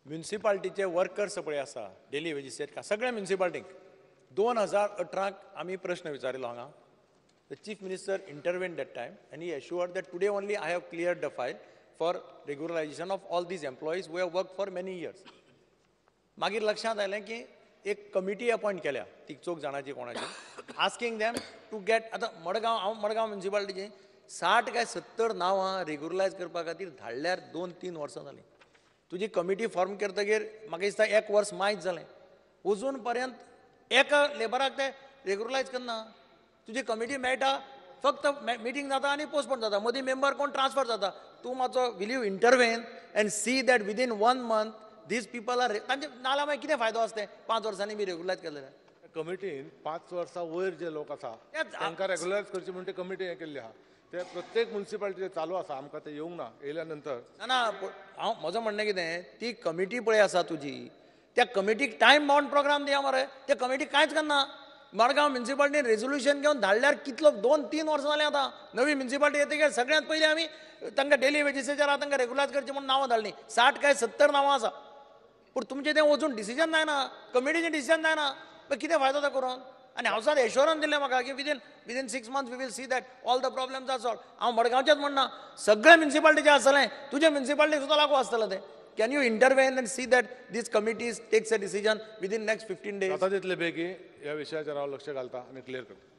म्युन्सिपाल्टीचे workers पळय आसा daily वेजीसेर सगळ्या म्युन्सिपाल्टींक 2018 आमी प्रश्न विचारिल्लो हांगा. The chief minister intervened that time and he assured that today only I have cleared the file for regularization of all these employees who have worked for many years. मागीर लक्षांत आयलें की एक कमिटी अपॉयंट केल्या ती चौग जाणांची कोणाची, आस्किंग दॅम टू गॅट. आतां मडगांव, हांव मडगांव म्युन्सिपाल्टीची 60 काय 70 नांवां रेगुलरायज करपा खातीर धाडल्यार 2-3 वर्सां जालीं. तुजी कमिटी फॉर्म करतगीर म्हाका दिसता 1 वर्स मायज जालें, अजून पर्यंत एका लेबराक ते रेगुलरायज करना. तुजी कमिटी मेळटा, फक्त मिटींग जाता आनी पोस्टपोन जाता, मदीं मेंबर कोण ट्रान्सफर जाता. तूं मातसो will you intervene and see that within 1 month these people are, तांचे नाल्यार मागीर कितें फायदो आसा ते 5 वर्सांनी बी रेगुलरायज केल्ले. कमिटीन 5 वर्सां वयर जे लोक आसा तांकां रेगुलरायज करचे म्हूण ती कमिटी हें केल्ली आहा. ते प्रत्येक म्युन्सिपालिटीचे चालू आसा, आमकां ते येवंक ना येयल्या नंतर. ना, हांव म्हजो म्हणणें कितें, ती कमिटी पळय आसा तुजी, त्या कमिटीक टायम बाउंड प्रोग्राम दिया मरे. त्या कमिटी कांयच करना. मडगांव म्युन्सिपाल्टीन रेजोल्युशन घेवन धाडल्यार कितलो 2-3 वर्सां जालीं आतां. नवी म्युन्सिपाल्टी येतकीर सगळ्यांत पयलीं आमी तांकां डेली वेजीसाचेर आतां तांकां रेगुलरायज करचें म्हूण नांवां धाडलीं, 60 काय 70 नांवां आसा. पूण तुमचें तें वचून डिसिजन जायना, कमिटीचें डिसिजन जायना, मागीर कितें फायदो तो करून? आनी हावसान एश्योरन्स दिलें म्हाका की within 6 months we will see that all the problems are solve. हांव मडगांवचेंच म्हणना, सगळे म्युन्सिपाल्टीचें आसतलें, तुजे म्युन्सिपाल्टीक सुद्दां लागू आसतलें तें. Can you intervene and see that these committees takes a decision within next 15 days? जाता तितले बेगीन ह्या विशयाचेर हांव लक्ष घालता आनी क्लियर करता.